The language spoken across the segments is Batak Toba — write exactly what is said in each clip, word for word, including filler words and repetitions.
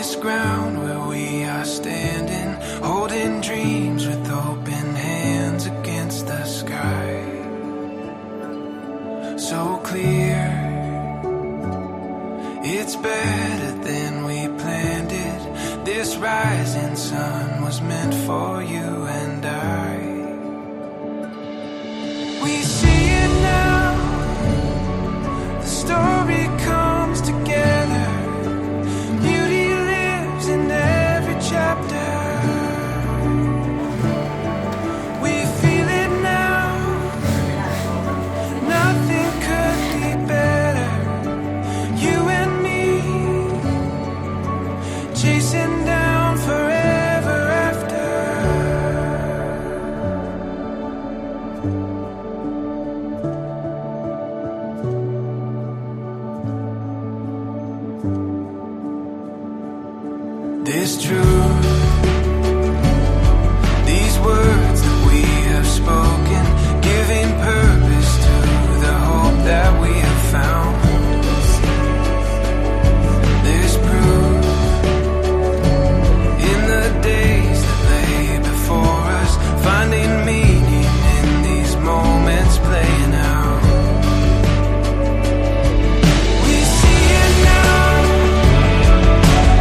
This ground where we are standing, holding dreams with open hands against the sky. So clear, it's better than we planned it. This rising sun was meant for you and I. We see it now. The story comes together. Beauty lives in every chapter. We feel it now. Nothing could be better. You and me, chasing down forever after. This truth, these words that we have spoken, giving purpose to the hope that we have found. There's proof in the days that lay before us, finding meaning in these moments playing out. We see it now.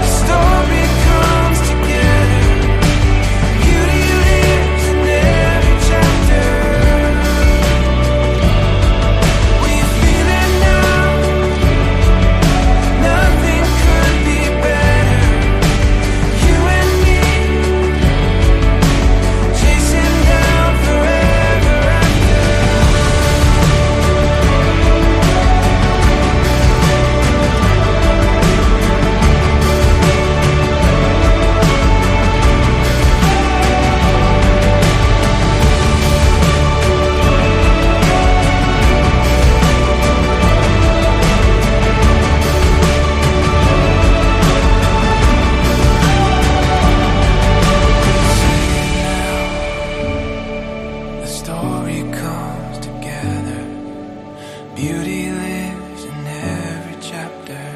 The story comes together. Beauty lives in every chapter. We feel it now. Nothing could be better. You and me, chasing down forever after. The story comes together. Beauty lives in every chapter.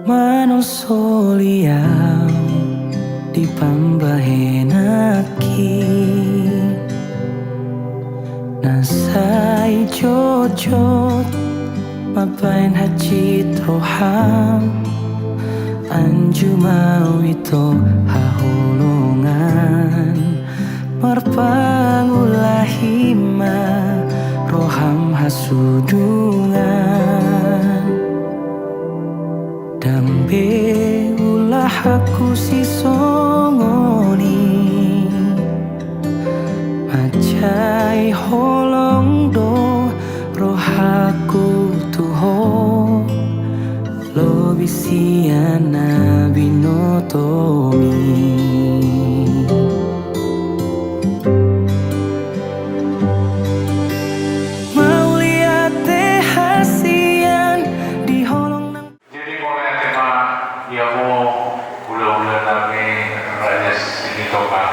Manolsoli au di pambahenanki, na sai jotjot mambahen hansit roham, anju ma au ito haholongan, marpangulahi ma roham hasudungan. Ndang be ulahanku sisongon i, mansai holong do rohangku tu ho, lobi sian na binotomi. Mauliate hasian di holong nang. Jadi mauliate ma di hamu hulahula nami Raja Sigitonga.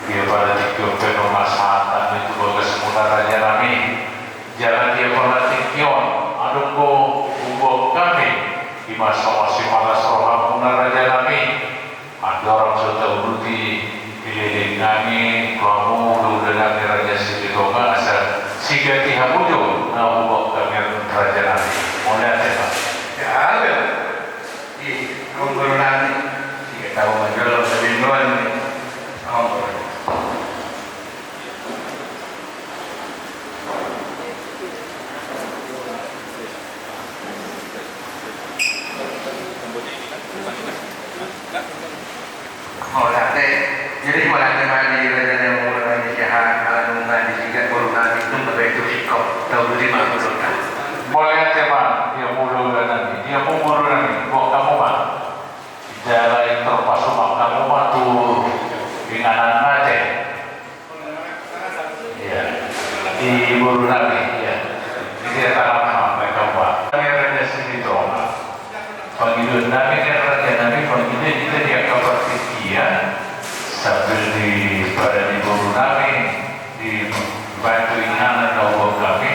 Di apala tingki on pe ma sahat nami tu bagasmuna raja nami. Jala di apala tingki on adong do huboan hami, i ma songon sipalas rohamuna raja nami. Andorang so tauduti, dilehon nami tu hamu hulahula nami Raja Sigitonga asa sigati hamu jo na huboan hami raja nami. Mauliate ma. Ya, amen. Ih, amang boru nami. Sigat hamu ma jolo, sabinuan ni amang boru. Mauliate. Jadi mauliate ma di raja nami, mauliate ma di siahaan, ala nunga disigat boru nami, nunga be tu singkop, tauduti ma boru nami. Mauliate ma di hamu hulahula nami, di hamu boru nami, boan hamu ma. Jala i tarpasumak hamu ma tu inganan na ate. Iya. Di boru nami, iya. Di dia tangan ma, baik apa. Jadi kita di angka partingkian sambil di pada di boru nami, dibantu inganan na uang kami,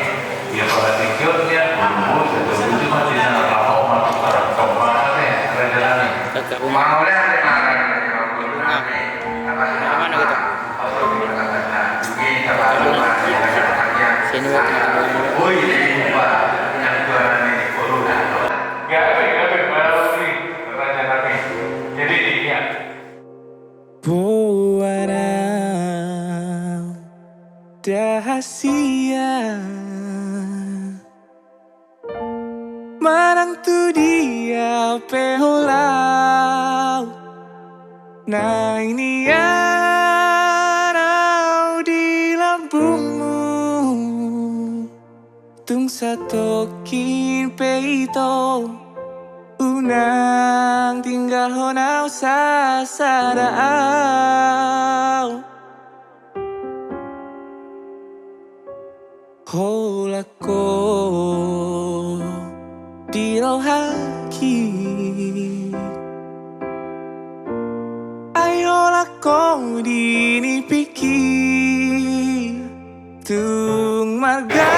ya pada tingkiotnya boru-boru satu budi mati na ramo masuk tarap kembang kami raja nami. Mangoleh di mana di boru nami. Mana gitu? Sini, Pak. Gabe, gabe, mana raja nami. Jadi, iya. Boanau da hasian, manang tu dia pe holan, naeng nian au di lambungmu. Tung satongkin pe ito, unang tinggalhon au sasada au. Holan ho di rohangki, ai holan ho di nipingki. Tung marga.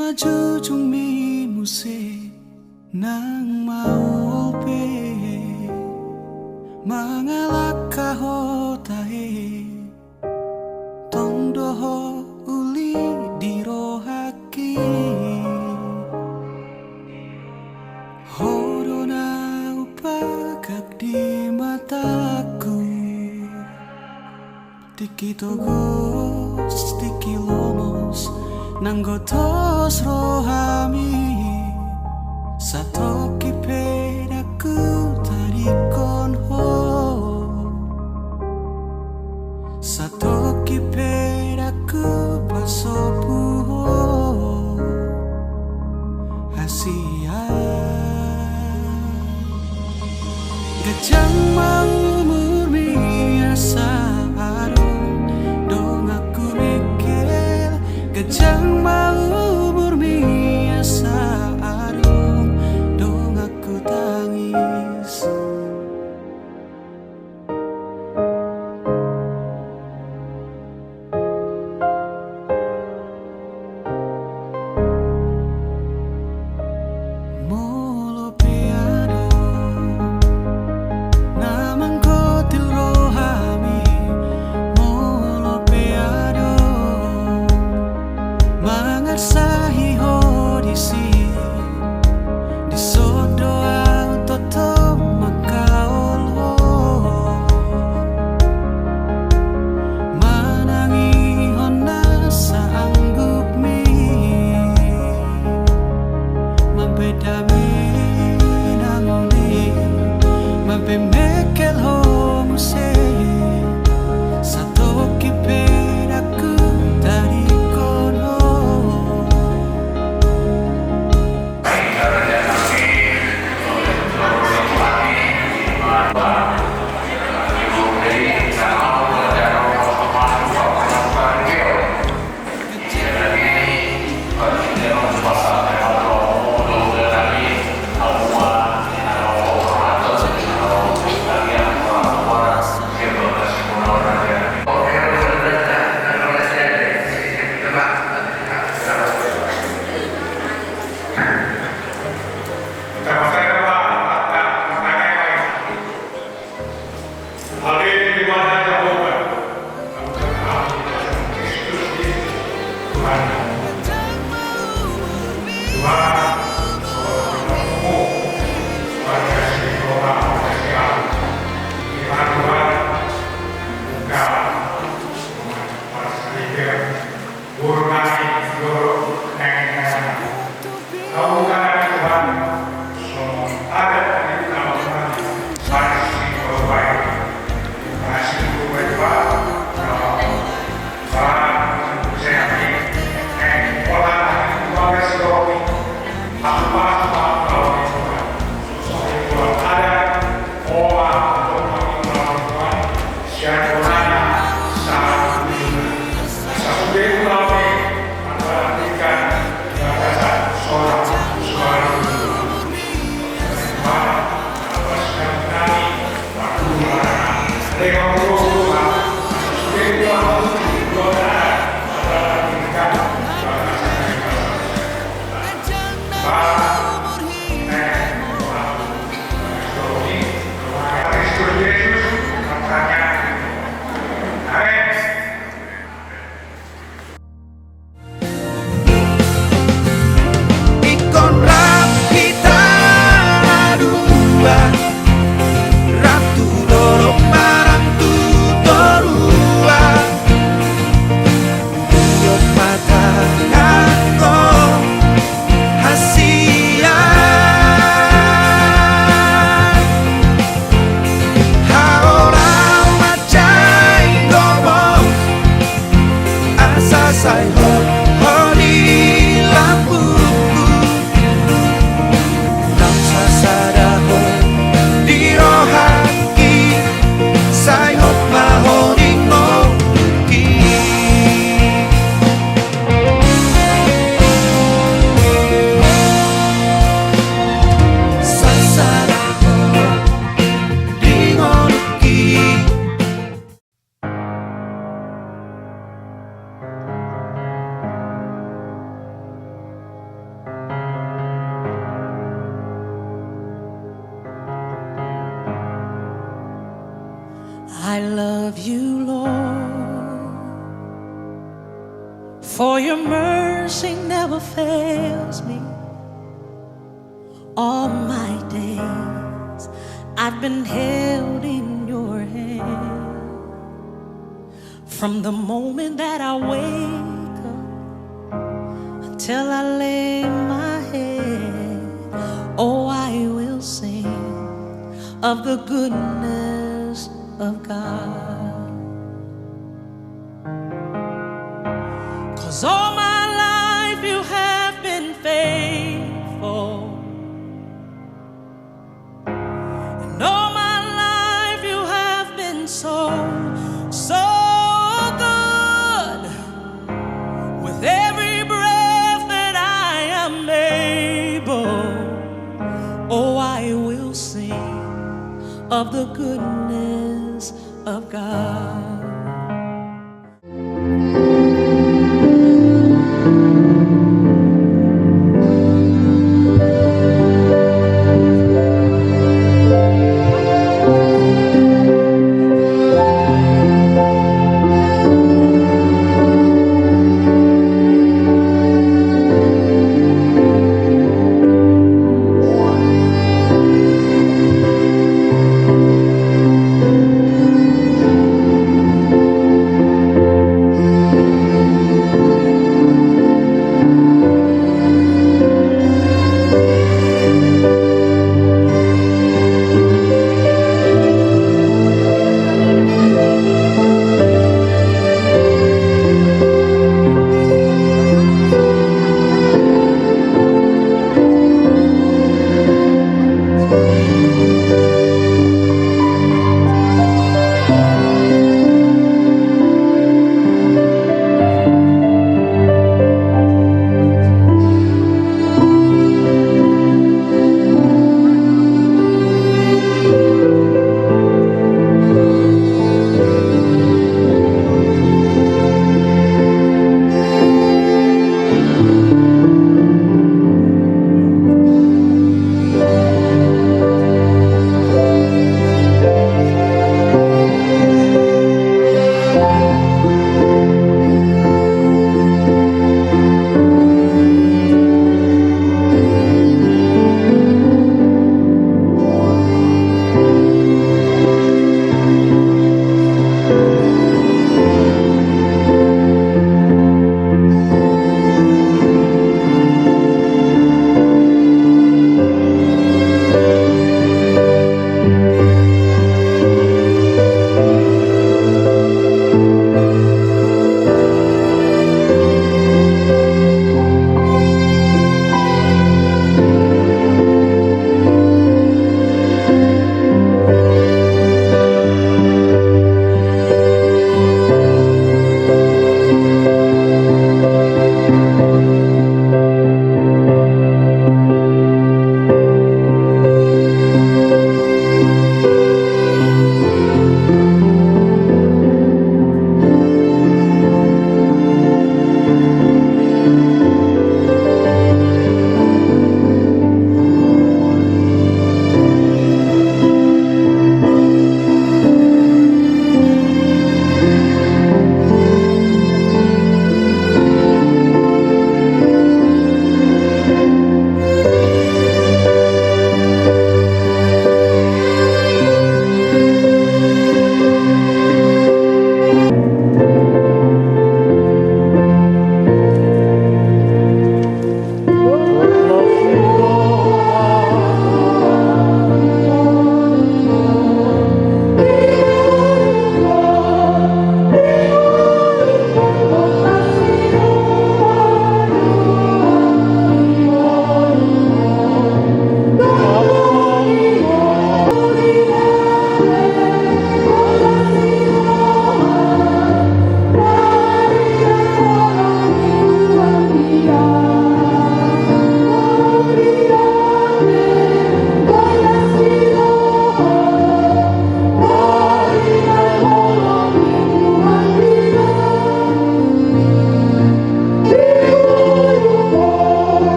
Manjujungmi muse nang maol pe, mangalangka hota he, tong do ho uli di rohangki. Ho do na hupangkap di matangku. Tingki togos, tingki lomos, nang gotos rohami. Satongkin pe ndang hutadingkon ho, satongkin pe ndang hupasobu ho. Hasian. Ganjang ma umurmi asa adong donganku Mikel, ganjang ma umurmi asa adong donganku Tangis. Molo pe adong na manggotil rohami, molo pe adong mangarsahi ho disi, dison do ahu tongtong mangkaol ho. Manangihon na saanggupmi, mambahen dame na uli, mambahen mengkel ho muse, satongkin pe ndang hutadingkon ho. Ingkon rap hita na dua, rap tu dolok manang tu toruan. Dohot patangan ho hasian. You, Lord, for your mercy never fails me. All my days I've been held in your hand. From the moment that I wake up until I lay my head, oh, I will sing of the goodness of God. 'Cause all my life you have been faithful. And all my life you have been so, so good. With every breath that I am able, oh, I will sing of the goodness of God.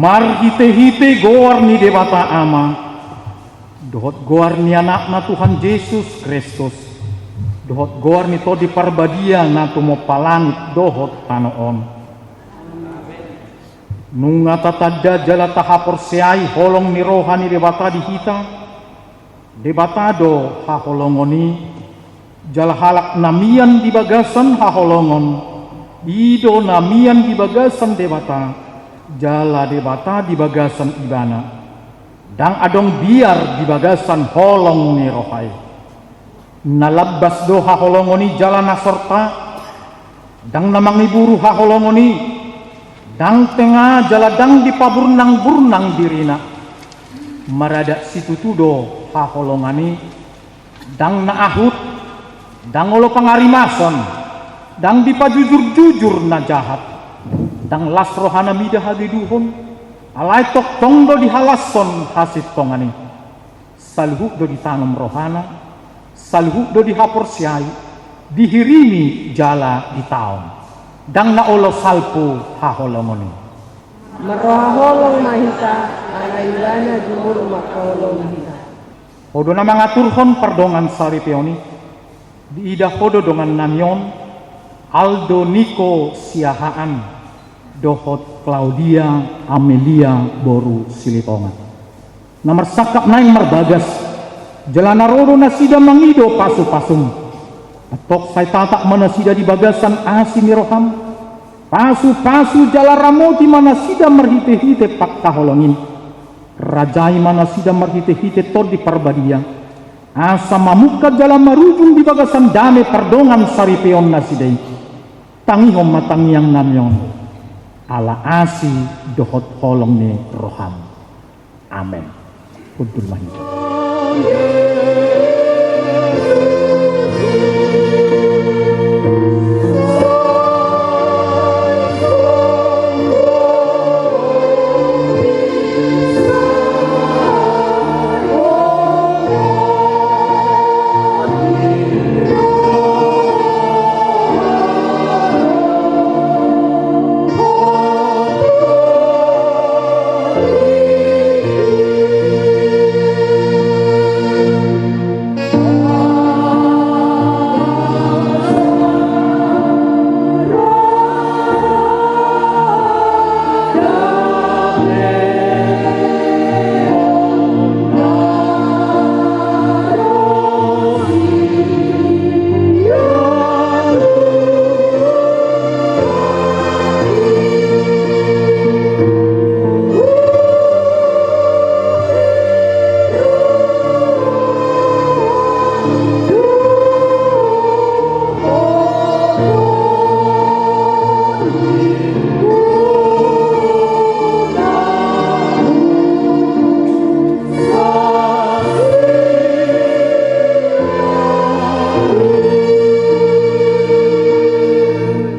Marhite-hite goar ni Debata Ama, dohot goar ni Anakna Tuhan Jesus Kristus, dohot goar ni Tondi Parbadia na tumompa langit dohot tano on. Nunga tatanda jala tahaporseai holong ni roha ni Debata di hita, Debata do haholongon i, jala halak na mian di bagasan haholongon, i do na mian di bagasan Debata, jala Debata di bagasan ibana. Ndang adong biar di bagasan holong ni roha i. Na lambas do haholongon i jala na sorta, ndang na mangiburu haholongon i, ndang tenga jala ndang dipaburnang-burnang dirina. Maradat situtu do haholongan i, ndang na ahut, ndang olo pangarimason, ndang dipajujur-jujur na jahat, ndang las rohana mida hageduhon, alai tongtong do dihalashon hasintongan i. Saluhut do ditanom rohana, saluhut do dihaporseai, dihirimi jala ditaon. Ndang na olo salpu haholongon i. Marroha holong ma hita, ala Ibana jumolo mangkaholongi hita. Ho do na mangaturhon pardongan saripeon i. Diida ho do dongannami on, Aldo Niko Siahaan dohot Claudia Amelia boru Silitonga. Na marsangkap naeng marbagas, jala na ro do nasida mangido pasu-pasum. Antong sai tatap ma nasida di bagasan asi ni roham. Pasu-pasu jala ramoti ma nasida marhite-hite pangkaholongan i. Rajai ma nasida marhite-hite Tondi Parbadia. Asa mamungka jala marujung di bagasan dame pardongan saripeon nasida i. Tangihon ma tangiangnami on. Ala asi dohot holong ni roham. Amen. Hundul ma hita.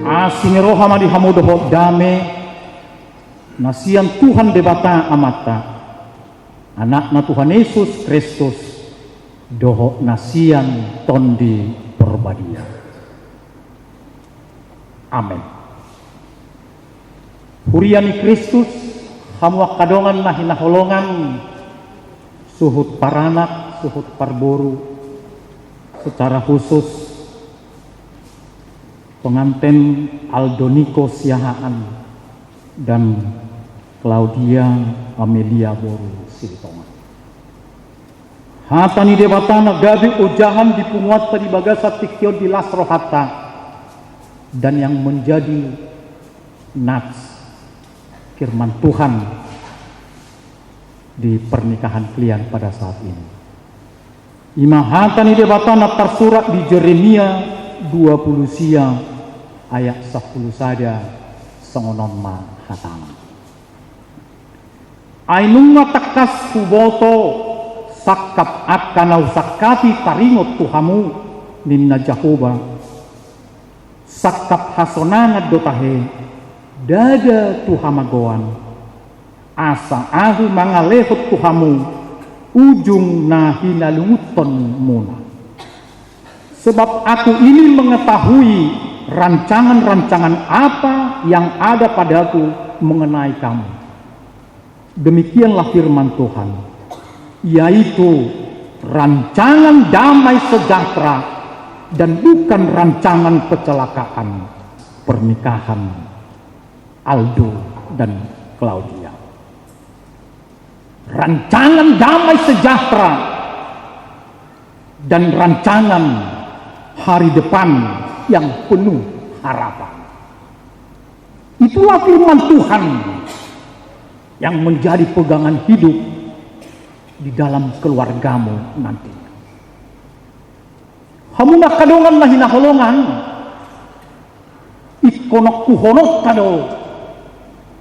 Asi ni roha ma di hamu dohot dame na sian Tuhan Debata Amanta, Anakna Tuhan Yesus Kristus, dohot na sian Tondi Parbadia. Amen. Huria ni Kristus, hamu angka dongan na hinaholongan, suhut paranak, suhut parboru, secara khusus pengantin Aldo Niko Siahaan dan Claudia Amelia boru Silitonga. Hata ni Debata na gabe ojahan di punguanta di bagasan tingki on di las rohanta, dan yang menjadi nats firman Tuhan di pernikahan kalian pada saat ini. I ma hata ni Debata na tarsurat di Jeremia dua pulu sia ayat sampulu sada, songon on ma hatana. Ai nunga tangkas huboto sangkap angka na husangkapi taringot tu hamu, ninna Jahowa, sangkap hasonangan do tahe, ndada tu hamagoan, asa ahu mangalehon tu hamu ujung na hinalungunhonmuna. Sebab Aku ini mengetahui rancangan-rancangan apa yang ada padaku mengenai kamu, Demikianlah firman Tuhan, yaitu rancangan damai sejahtera dan bukan rancangan kecelakaan pernikahan Aldo dan Claudia. Rancangan damai sejahtera dan rancangan hari depan yang penuh harapan. Itulah firman Tuhan yang menjadi pegangan hidup di dalam keluargamu nantinya. Hamu angka dongan na hinaholongan, ingkon hononta do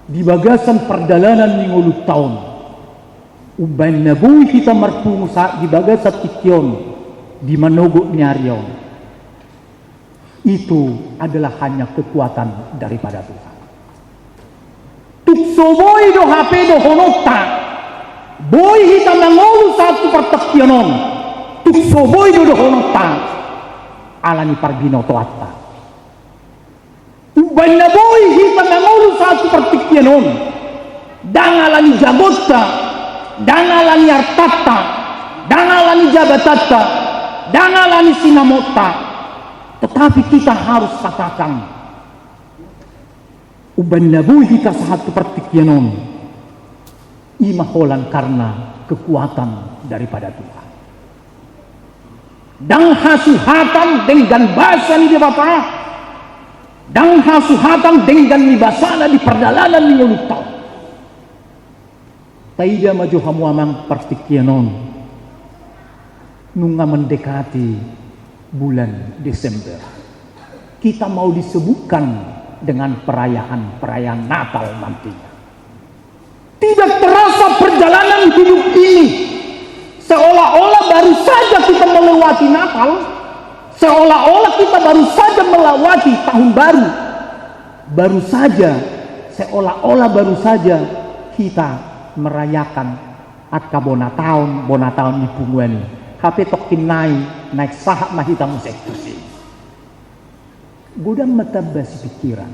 di bagasan pardalanan ni ngolunta on. Umbaen na boi hita marpungu sahat di bagasan tingki on, di manogot ni ari on. Itu adalah hanya kekuatan daripada Tuhan. Tung so boi do hape dohononta, boi hita mangolu sahat tu partingkian on, tung so boi do dohononta, ala ni parbinotoanta. Umbaen na boi hita mangolu sahat tu partingkian on, ndang ala ni jagonta, ndang ala ni artanta, ndang ala ni jabatanta, ndang ala ni sinamotta, tetapi kita harus katakan, umbaen na boi hita sahat tu partingkian on, i ma holan karna kekuatan daripada Tuhan. Ndang hasuhatan denggan basa ni Debata, ndang hasuhatan denggan ni basana di pardalanan ni ngolunta on. Taida ma jo hamu amang partingkian on, nunga mendekati bulan Desember. Kita mau disibukkan dengan perayaan-perayaan Natal nantinya. Tidak terasa perjalanan hidup ini, seolah-olah baru saja kita melewati Natal, seolah-olah kita baru saja melewati tahun baru, baru saja, seolah-olah baru saja kita merayakan angka bona taon, bona taon ni punguan i. Hape tongkin nai, naeng sahat ma hita muse tusi. Godang ma tamba sipingkiran.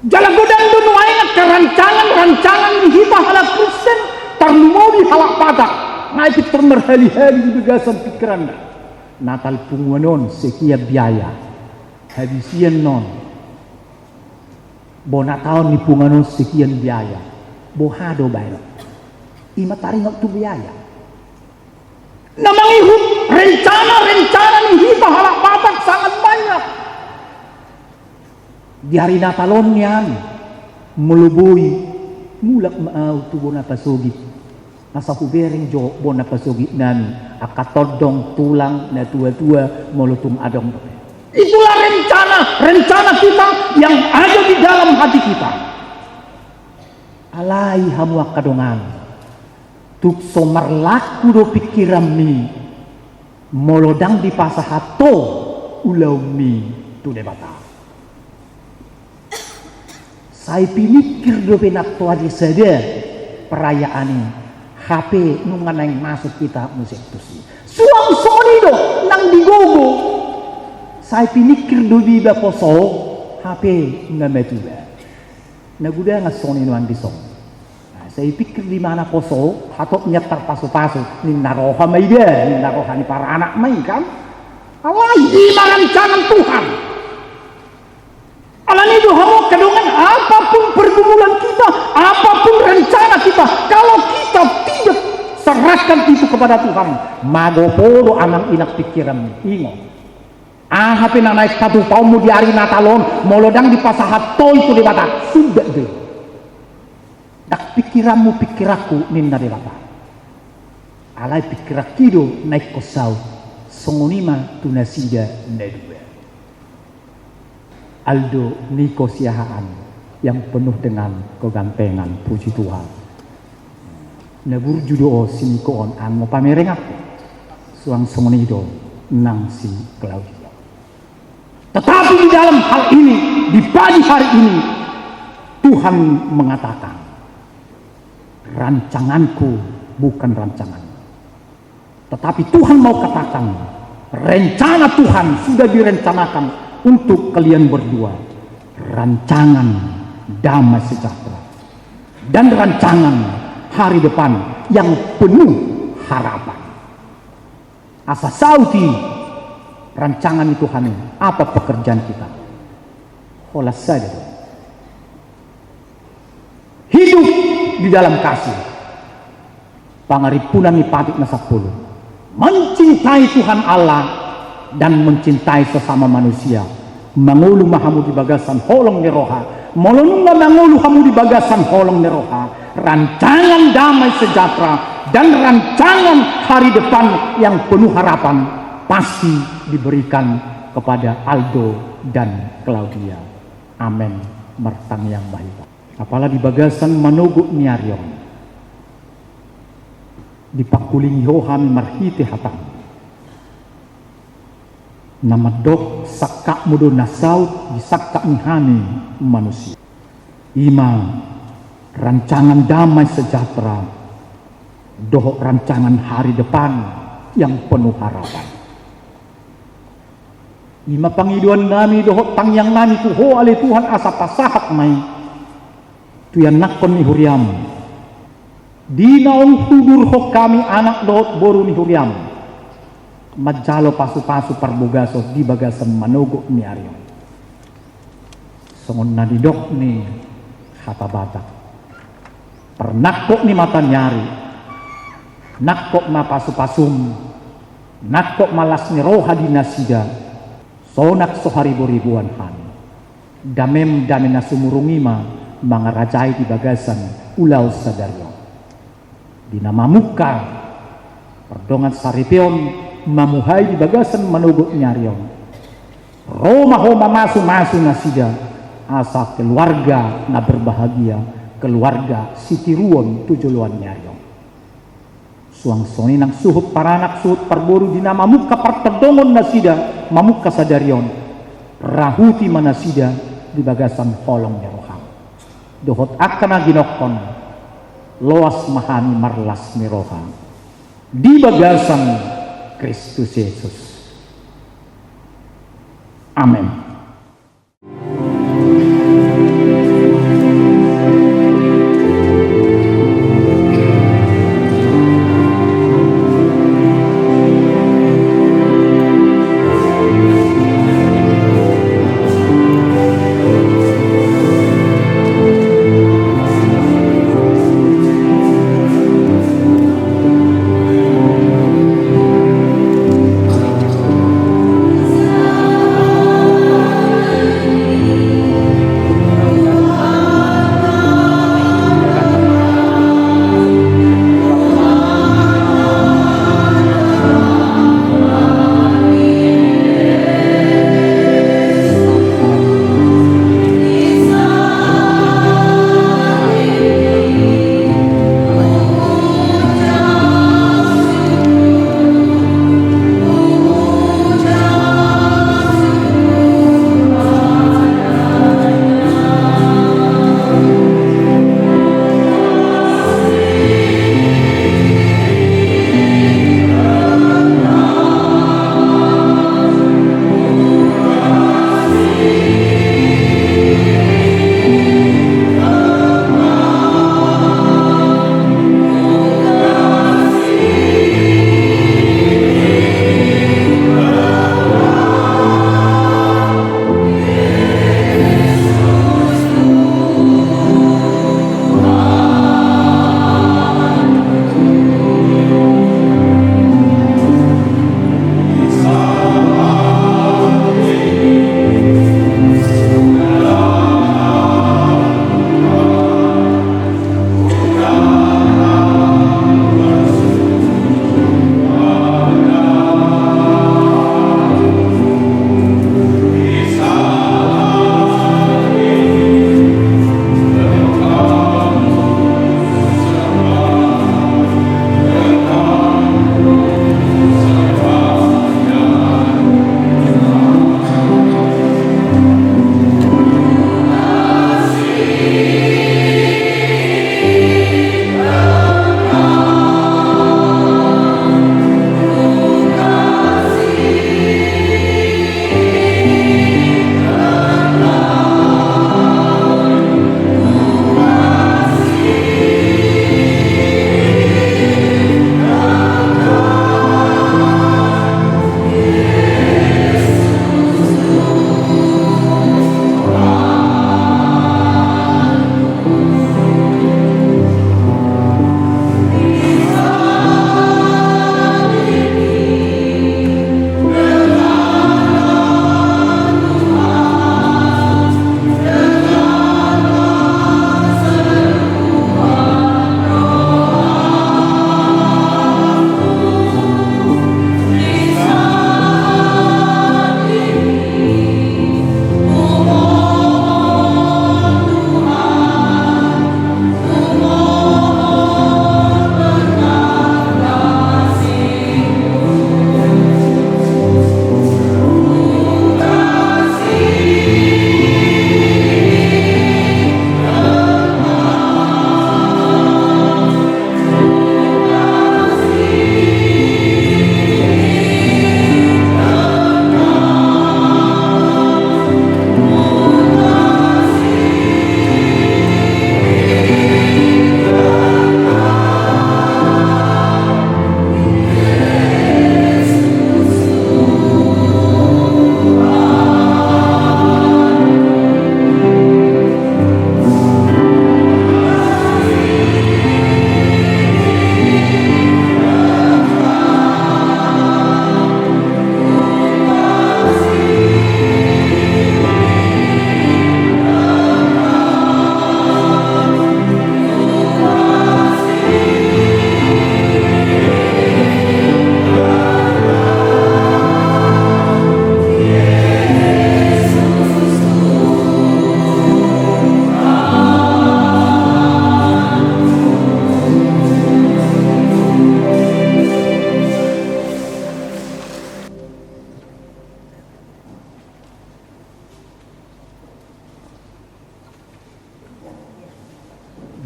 Jala godang do nuaeng angka rancangan-rancangan ni hita halak Kristen, tarlumobi halak Batak, nunga pintor marhali-hali di bagasan pingkiranna. Natal punguan on sekian biaya, habisian non bona taon ni punguan on sekian biaya. Boha do baen? I ma taringot tu biaya. Na mangihut rencana-rencana ni hita halak Batak sangat banyak. Di ari Natal on nian, molo boi, mulak ma au tu bona pasogit, asa hubereng jo bona pasogit nami, angka tondong, tulang, na tua-tua, molo tung adong. Itulah rencana, rencana kita yang ada di dalam hati kita. Alai hamu angka dongan, tung so marlaku do pingkiranmi, molo ndang dipasahat ho ulaonmi tu Debata. Sai piningkir dope nantoa di sada perayaan i, hape nunga naeng masuk hita muse tusi. Suang songon i do nang di gogo. Sai piningkir do iba poso, hape nunga matua. Na godang songon i nuaeng dison. Sai piningkir do ibana poso, hatop nian tarpasu-pasu, ninna roha ma iba, ninna roha ni paranak ma i kan. Alai i ma rancangan Tuhan. Alani do hamu angka dongan, apapun pergumulan kita, apapun rencana kita, kalau kita tidak serahkan itu kepada Tuhan, magopo do amang inang pingkiranmi. Ingot. Aha pe na naeng hatupaonmu di ari Natal on, molo ndang dipasahat ho i tu Debata, suda do i. Ndang pingkiranmu pingkiranku ninna Debata. Alai pingkiranki do na ingkon saut, songon i ma tu nasida na dua. Aldo Niko Siahaan yang penuh dengan kegantengan, puji Tuhan. Na burju do ho si Niko on, anggo pamerenganku. Suang songon i do nang si Claudia. Tetapi di dalam hal ini, di pagi hari ini, Tuhan mengatakan, rancanganku bukan rancanganmu. Tetapi Tuhan mau katakan, rencana Tuhan sudah direncanakan untuk kalian berdua. Rancangan damai sejahtera. dan rancangan hari depan yang penuh harapan. Asa sauti rancangan ni Tuhan i, apa pekerjaan kita? Holan sada do. Hidup di dalam kasih. Pangarimpunan ni patik na sampulu. Mencintai Tuhan Allah dan mencintai sesama manusia. Mangolu ma hamu di bagasan holong ni roha. Molo nunga mangolu hamu di bagasan holong ni roha, rancangan damai sejahtera dan rancangan hari depan yang penuh harapan pasti diberikan kepada Aldo dan Claudia. Amen. Martangiang ma hita. Apala di bagasan manogot ni ari on, dipangkulingi Ho hami marhite hataM, na mandok sangkapMu do na saut di sangkap ni hami manusia. I ma rancangan damai sejahtera dohot rancangan hari depan yang penuh harapan. I ma pangidoan nami dohot tangiang nami tu Ho ale Tuhan, asa pasahat ma i tu ianakhon ni huriaM. Di naung hudurhon hami anak dohot boru ni huriaM, manjalo pasupasu parbogason di bagasan manogot ni ari on. Songon na nidok ni hata Batak, parnangkok ni mata ni ari, nangkok ma pasupasuM, nangkok ma las ni roha di nasida, sonang so hariboriboan hami. DameM dame na sumurung i ma mangarajai di bagasan ulaon sadari on. Di na mamungka pardongan saripeon, mamuhai di bagasan manogot ni ari on, ro ma Ho mamasumasu nasida, asa keluarga na berbahagia, keluarga sitiruon tu joloan ni ari on. Suang songon i nang suhut paranak suhut parboru di na mamungka partondongon nasida mamungka sadari on, rahuti ma nasida di bagasan holong ni rohaM. Dohot angka na ginokhon, loas ma hami marlas ni roha di bagasan Kristus Jesus. Amen.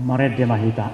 Marende ma hita.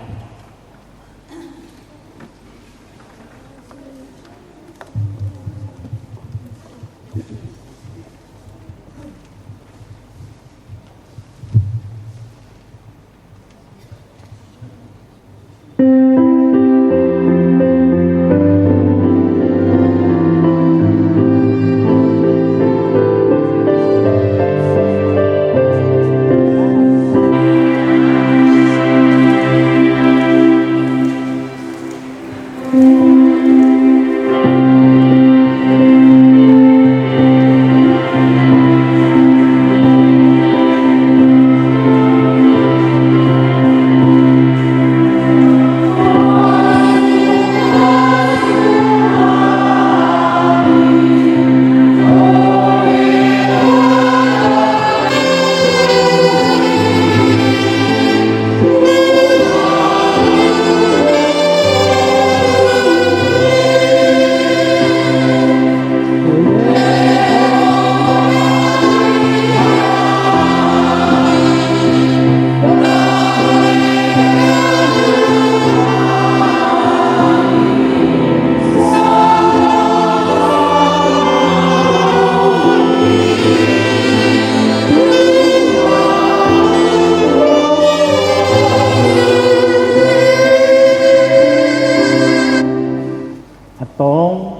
Antong,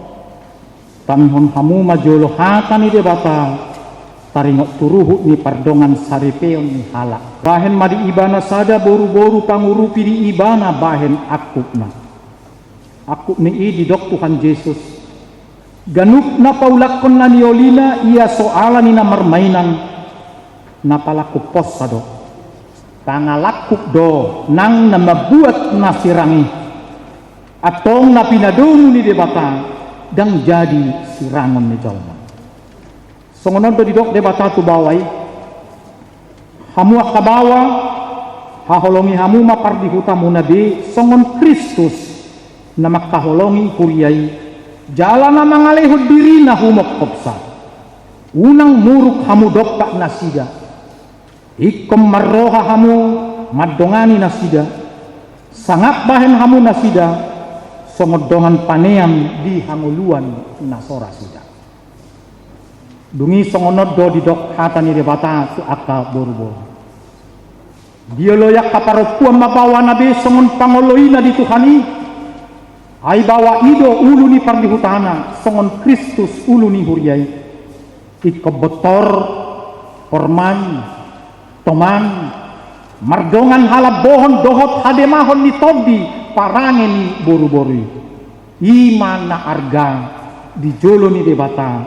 tanihon hamu ma jolo hata ni Debata, taringot tu ruhut ni pardongansaripeon ni halak. Bahen ma di ibana sada boruboru pangurupi di ibana bahen angkupna. Angkup ni i didok Tuhan Jesus, ganup na paulakkon na niolina ia so ala ni na marmainan, na palangkup posa do. Pangalangkup do nang na mambuat na sirang i. Antong na pinadomu ni Debata ndang jadi sirangon ni jolma. Songon on do didok Debata tu baoa i, hamu angka baoa, haholongi hamu ma pardihutamuna be songon Kristus na mangkaholongi huria i, jala na mangalehon dirina humongkopsa. Unang muruk hamu dompak nasida. Ingkon marroha hamu mandongani nasida, sangap bahen hamu nasida songon dongan panean di hangoluan na so rasida. Dung i songon on do didok hata ni Debata tu angka boruboru. Dioloi angka parompuan ma baoana be songon pangoloina di Tuhan i. Ai baoa i do ulu ni pardihutana songon Kristus ulu ni huria i. Ingkon bontor, pormai, toman, mardongan halambohon dohot hademahon ni tondi parange ni boruboru i. I ma na arga di jolo ni Debata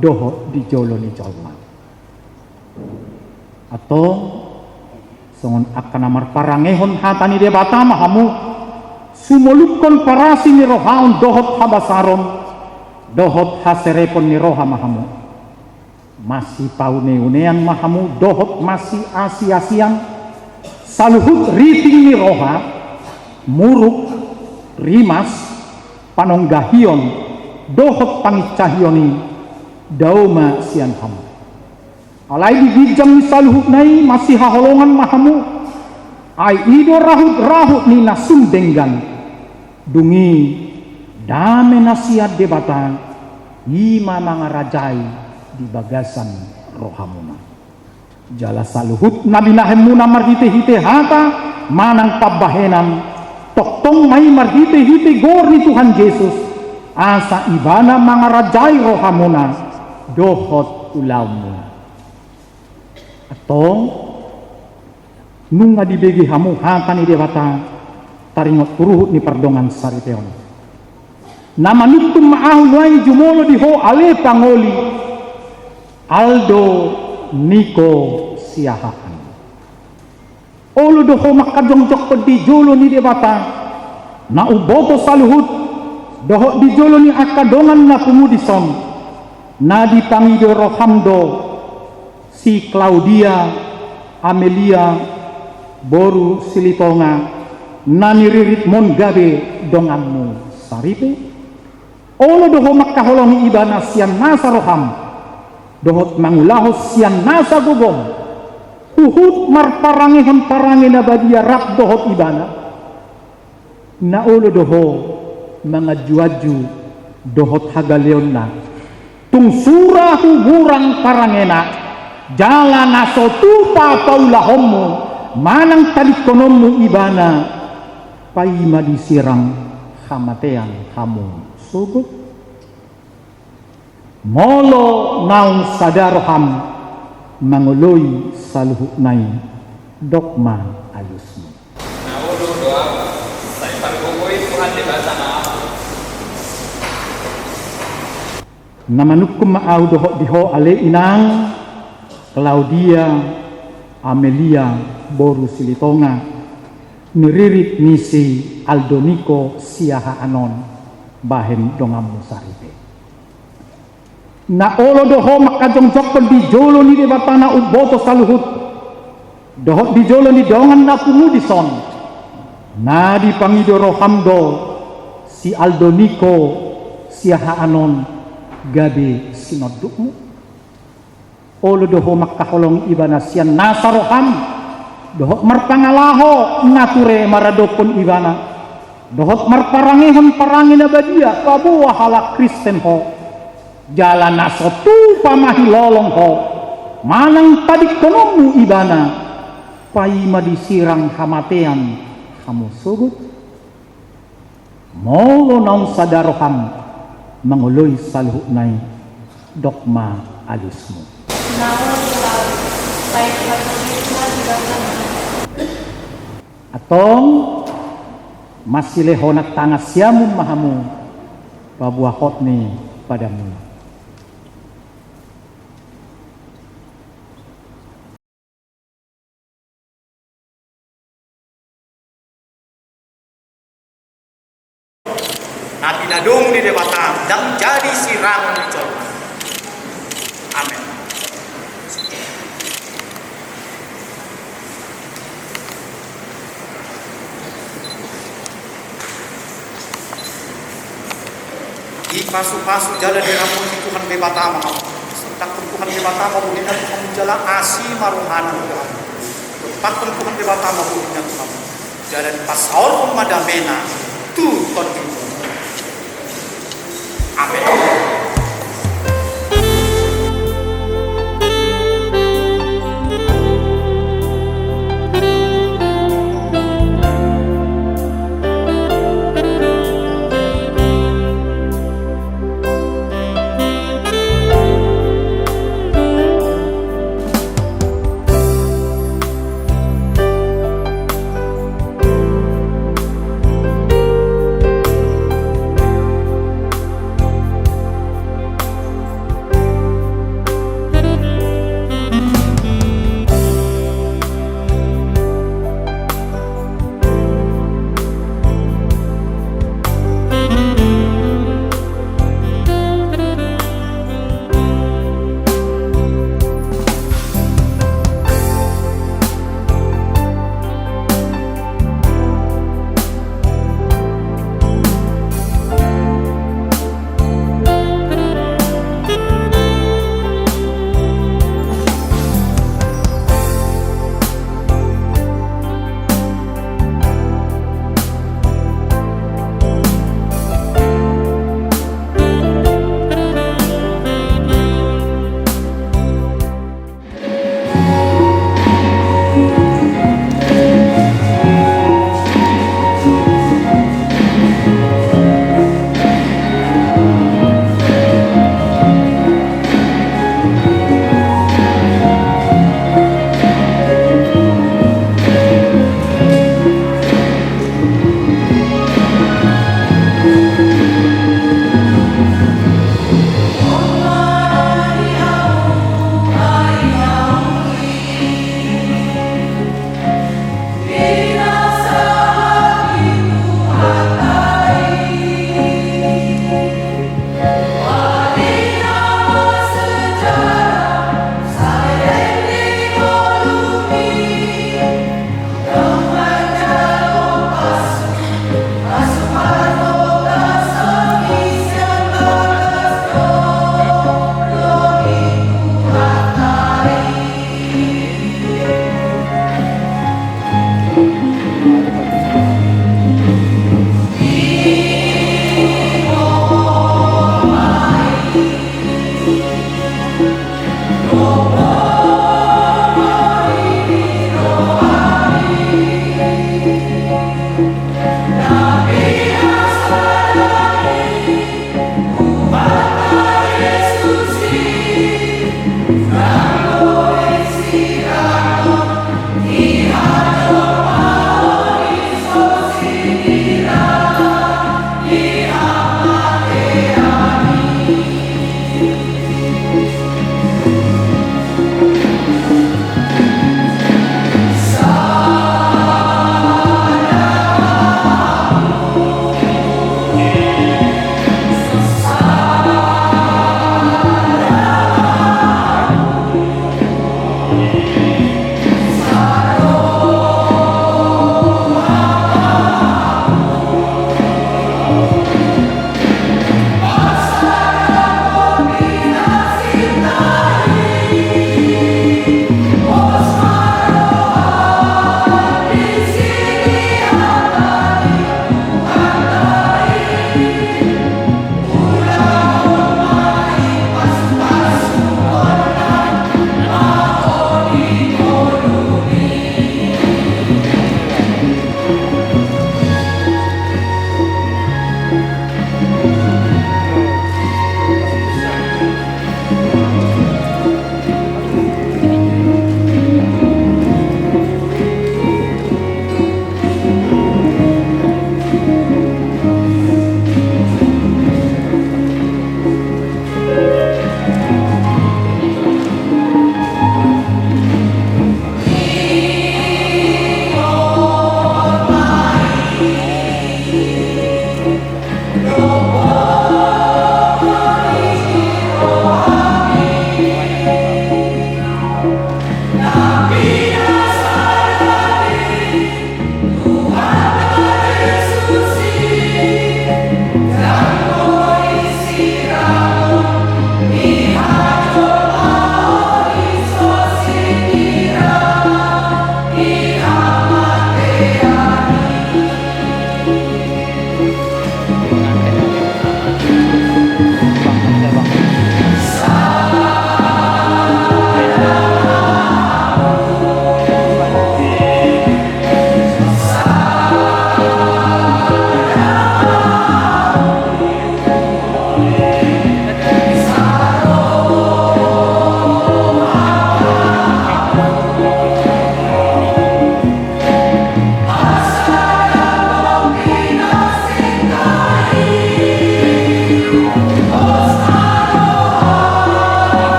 dohot di jolo ni jolma. Antong, songon angka na marparangehon hata ni Debata ma hamu, sumolukkon parasi ni rohaon dohot habasaron, dohot haserepon ni roha ma hamu. Masipauneaunean ma hamu dohot masiasiasian, saluhut riting ni roha, muruk, rimas, panonggahion, dohot pangincahion i, dao ma sian hamu. Alai di ginjang ni saluhutna i masihaholongan ma hamu, ai i do rahutrahut ni na sun denggan. Dung i dame na sian Debata, i ma mangarajai di bagasan rohamuna. Jala saluhut na binahenmuna marhitehite hata manang pambahenan, tongtong ma i marhitehite goar ni Tuhan Jesus, asa Ibana mangarajai rohamuna dohot ulaonmuna. Antong, nunga dibege hamu hata ni Debata taringot tu ruhut ni pardongansaripeon. Na manungkun ma ahu nuaeng jumolo di ho ale pangoli, aldo niko siahaan. Olo do ho mangkajongjongkon di jolo ni Debata, na umboto saluhut, dohot di jolo ni angka dongan na pungu dison, na dipangido roham do si Klaudia Amelia boru Silitonga, na niriritmon gabe donganmu saripe? Olo do ho mangkaholongi ibana sian nasa roham, dohot mangulahon sian nasa gogom, huhut marparangehon parange na badia rap dohot ibana. Na olo do ho manganju-anju dohot hagaleonna. Tung sura humurang parangena, jala na so tupa paulahonmu manang tadingkononmu ibana, paima disirang hamatean hamu sogot. Molo naung sada roham mangoloi saluhutna i, dok ma alusmu. Na olo do ahu, sai pargogoi Tuhan Debata ma ahu. Na manungkun ma ahu dohot di ho ale inang Claudia Amelia boru Silitonga, ni ririt ni si Aldoniko Siahaan on, bahen donganmu saripe. Na olo do ho mangkajongjongkon di jolo ni Debata na umboto saluhut, dohot di jolo ni dongan na pungu dison, na dipangido roham do si Aldoniko Siahaan on gabe sinondukmu. Olo do ho mangkaholongi ibana sian nasa roham, dohot marpangalaho na ture maradophon ibana, dohot marparangehon parange na badia paboa halak Kristen ho. Jala na so tupa mahilolong ho manang tadingkononmu ibana, paima disirang hamatean hamu sogot. Molo naung sada roham mangoloi saluhutna i, dok ma alusmu. Antong, masilehonan tangan siamun ma hamu paboa hot ni padamu. Na pinadong ni Debata ndang jadi sirangon ni jolma. Amen. Dipasupasu jala diramoti Tuhan Debata ma hamu. Sintangkon Tuhan Debata ma bohina tu hamu jala asi ma rohana tu hamu. Dompakkon Tuhan Debata ma bohina tu hamu. Jala dipasaorhon ma damena tu tondimuna. Amen.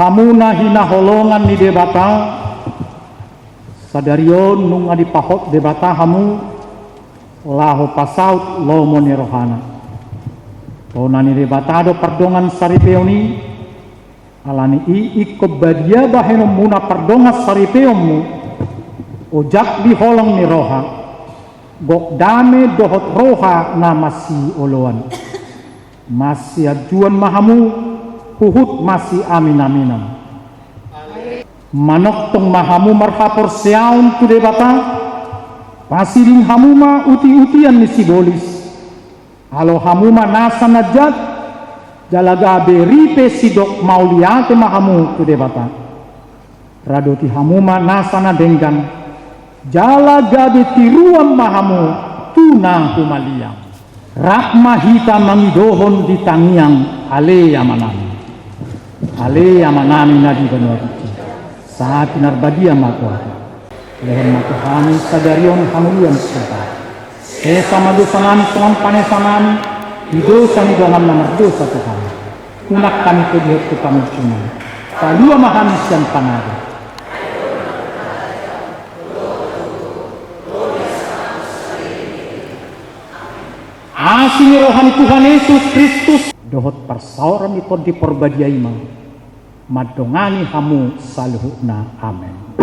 Hamu na hinaholongan ni Debata, sadari on nunga dipahot Debata hamu laho pasaut lomo ni rohana. Tona ni Debata do pardongan saripeon i, ala ni i ingkon badia bahenonmuna pardongan saripeonmu, ojak di holong ni roha, gok dame dohot roha na masioloan. Masianjuan ma hamu, huhut masiaminaminan. Manongtong ma hamu marhaporseaon tu Debata, pasiding hamu ma utiutian ni sibolis. Alo hamu ma nasa na jat, jala gabe ripe sidok mauliate ma hamu tu Debata. Radoti hamu ma nasa na denggan, jala gabe tiruan ma hamu tu na humaliang. Rap ma hita mangidohon di tangiang, Ale Amanami. Ale Amanami na di banua tingki, sahat pinarbadia ma goarmu. Lehon ma tu hami sadari on hamulian sipata. Sesa ma dosanami songon panesanami di dosa ni dongan na mardosa tu hami. Unang hami togihon tu pangunjunan. Palua ma hami sian pangago. Asi ni roha ni Tuhan Yesus Kristus dohot parsaoran ni Tondi Parbadia i ma mandongani hamu saluhutna. Amen.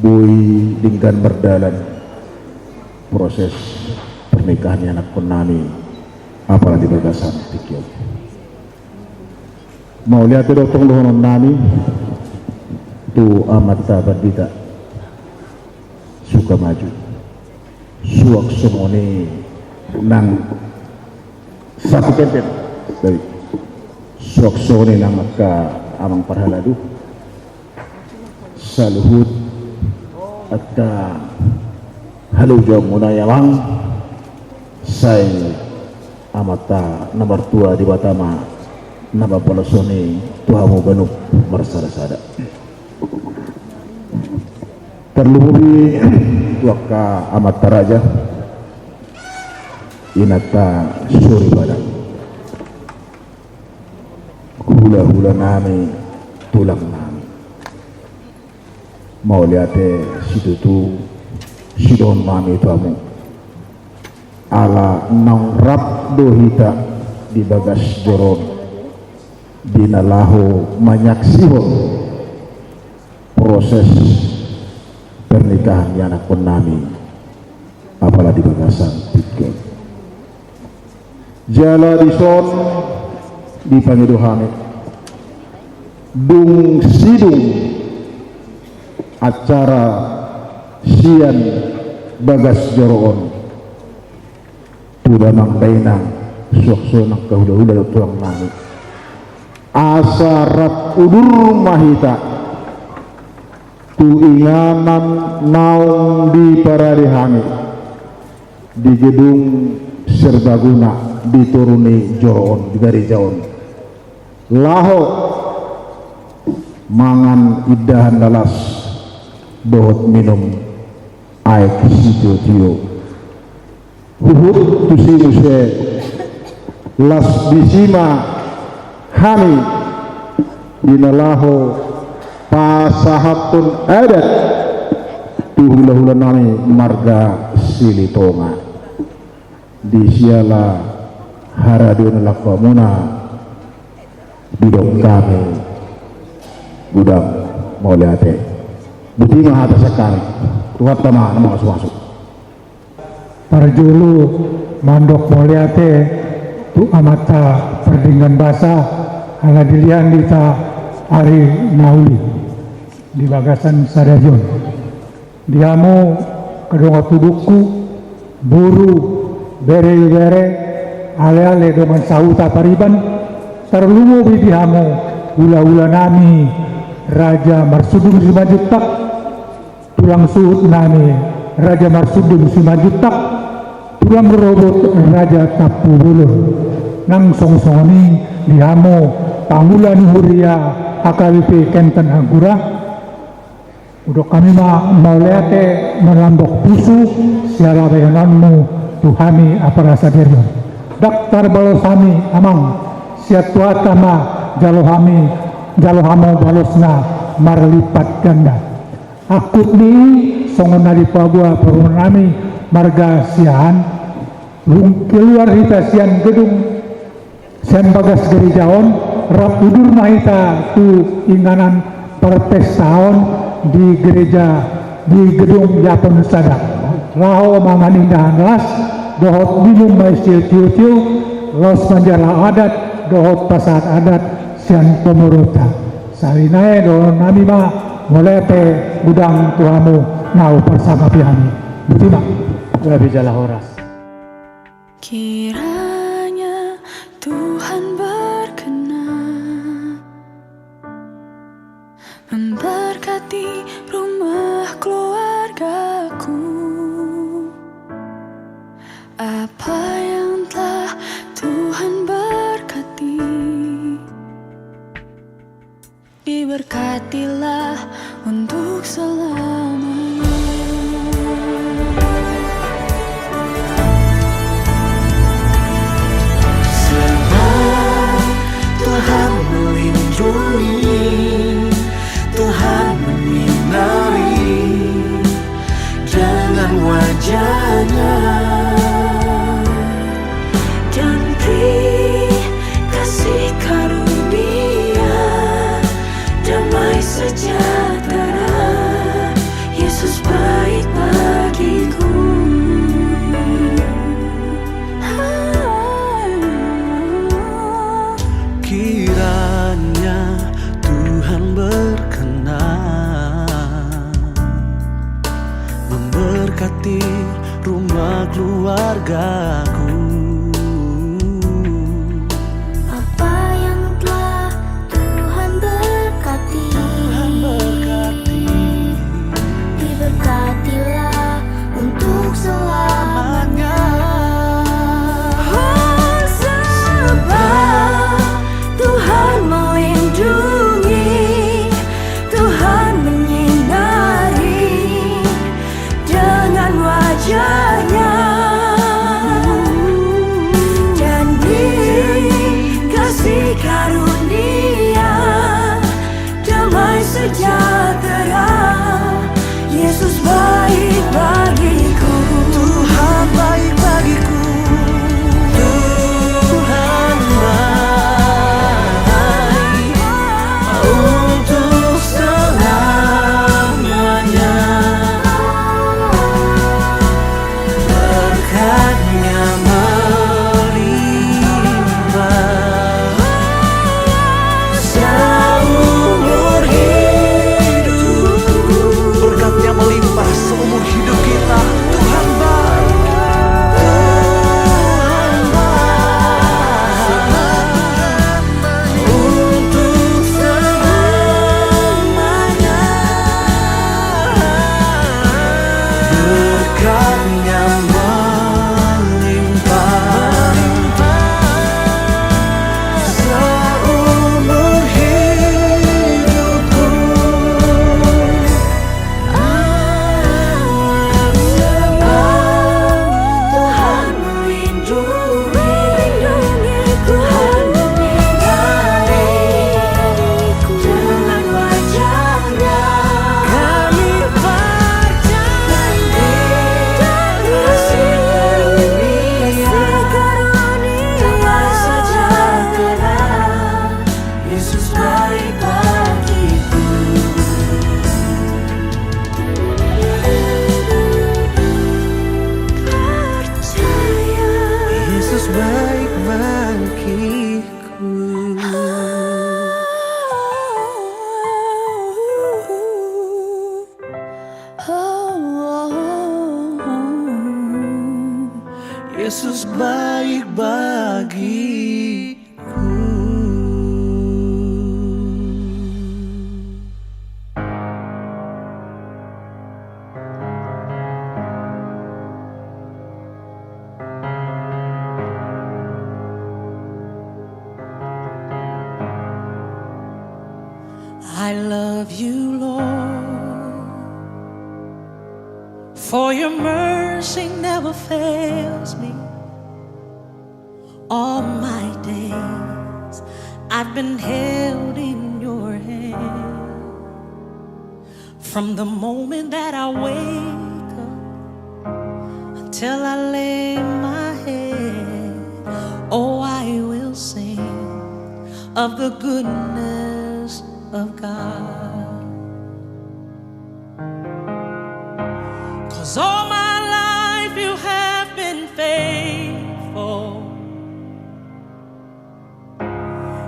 Boi denggan mardalan proses pernikahan ni anakkonnami, apala di bagasan tingki on. Mauliate do tong dohononnami tu amanta Pandita Sukamaju. Suang songon i nang satu tenten. Baik. Suang songon i nang angka amang parhalado. Saluhut angka halojaonmuna i amang, sai Amanta na martua Debata ma na mambalos on i tu hamu ganup marsadasada. Tarlumobi tu angka amanta raja, inanta soripada, hulahulanami, tulangnami. Mauliate situtu sidohononnami tu hamu. Ala naung rap do hita di bagas joro on di na laho manyaksihon proses pernikahan ni anakkonnami, apala di bagasan tingki on. Jala dison dipangido hami, dung sidung acara sian bagas joro on, tu damang dainang, suang songon angka hulahula dohot tulangnami, asa rap udur ma hita tu inganan naung diparade hami di gedung serbaguna di toru ni joro on, di gareja on, laho mangan indahan na las dohot minum aek sitiotio. Huhut tusi muse las disi ma hami di na laho pasahathon adat tu hulahulanami marga Silitonga. Di siala haradeon ni lakoamuna, didok hami godang mauliate. Boti ma hata sian hami, Tuhanta ma na mamasumasu. Parjolo mandok mauliate tu amanta pardenggan basa ala dilehon hita ari na uli di bagasan sadari on. Di hamu angka dongan tubuku, boru, bere ibebere, aleale dongan sahuta pariban, tarlumobi di hamu hulahulanami Raja Marsudung Simanjuntak, tulang suhutnami Raja Marsudung Simanjuntak, tulang rorobot Raja Tampubolon. Nang songon i di hamu Pangula ni huria H K B P Kenten Hanggura, hudok hami ma mauliate marlambok pusu sian labehononmu tu hami apala sadari on. Ndang tarbalos hami amang, sian Tuhanta ma jalo hami, jalo hamu balosna marlipat ganda. Angkup ni i songon na dipaboa parumaennami marga Siahaan, dung keluar hita sian gedung, sian bagas gereja on, rap udur ma hita tu inganan parpestaon di gereja, di gedung Yapon Sada. Laho mangan indahan las dohot minum ma i siu-siu, laos manjalo adat dohot pasahat adat sian Komorota. Sahali nai dohononnami ma, mauliate godang tu hamu na huparsangapi hami. Botima. Gabe jala horas. Kiranya Tuhan berkenan memberkati rumah keluargaku. Apa yang telah Tuhan berkati, diberkatilah untuk selamanya. Sebab Tuhan melindungi, Tuhan menyinari dengan wajah-Nya. Dan beri kasih karunia, damai sejahtera, Yesus baik bagiku. Kiranya Tuhan berkenan memberkati rumah keluargaku. Apa yang telah Tuhan berkati, Tuhan berkati, diberkatilah untuk selamanya. Oh, sebab Tuhan melindungi, Tuhan menyinari dengan wajah-Nya. I love you, Lord, for your mercy never fails me. All my days I've been held in your hand. From the moment that I wake up until I lay my head, oh, I will sing of the goodness of God. 'Cause all my life you have been faithful.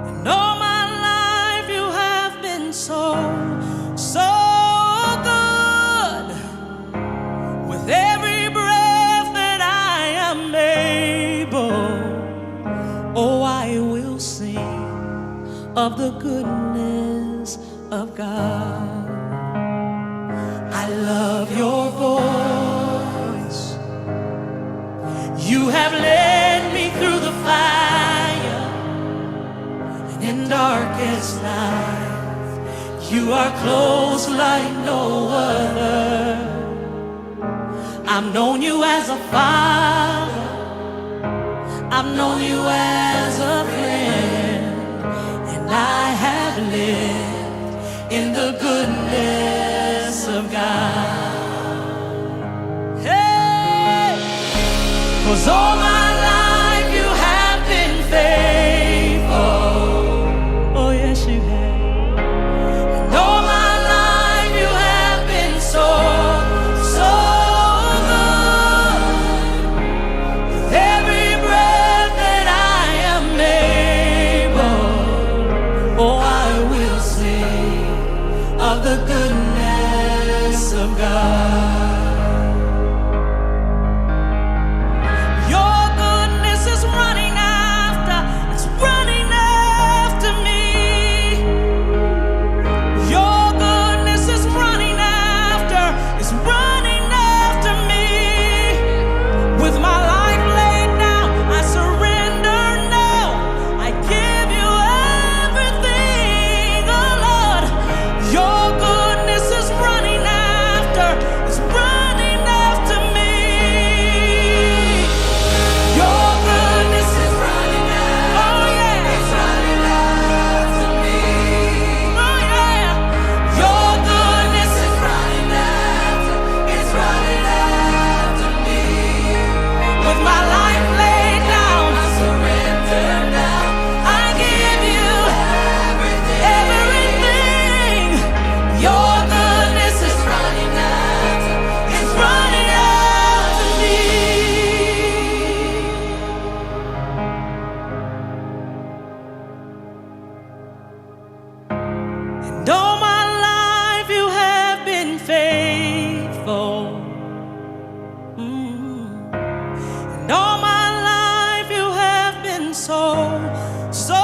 And all my life you have been so, so good. With every breath that I am able, oh, I will sing of the goodness of God. I love your voice. You have led me through the fire and in darkest night. You are close like no other. I've known you as a father. I've known you as a friend. And I have lived in the goodness of God. Hey! 'Cause all my life you have been faithful. Oh, yes, you have. And all my life you have been so, so good. With every breath that I am able, oh, I will sing of the goodness of God. Your goodness is running after, it's running after me. Your goodness is running after, is running after me. With my life laid down, I surrender now. I give you everything, oh Lord. Your goodness is running after, is running after me. Your goodness is running after, oh yeah, it's running after me. Oh yeah. Your goodness is running after, it's running after me. With my life laid down, I surrender now. I give you everything, everything. Your goodness is running after, it's running after me. And all my life you have been faithful. Mm. And all my life you have been so, so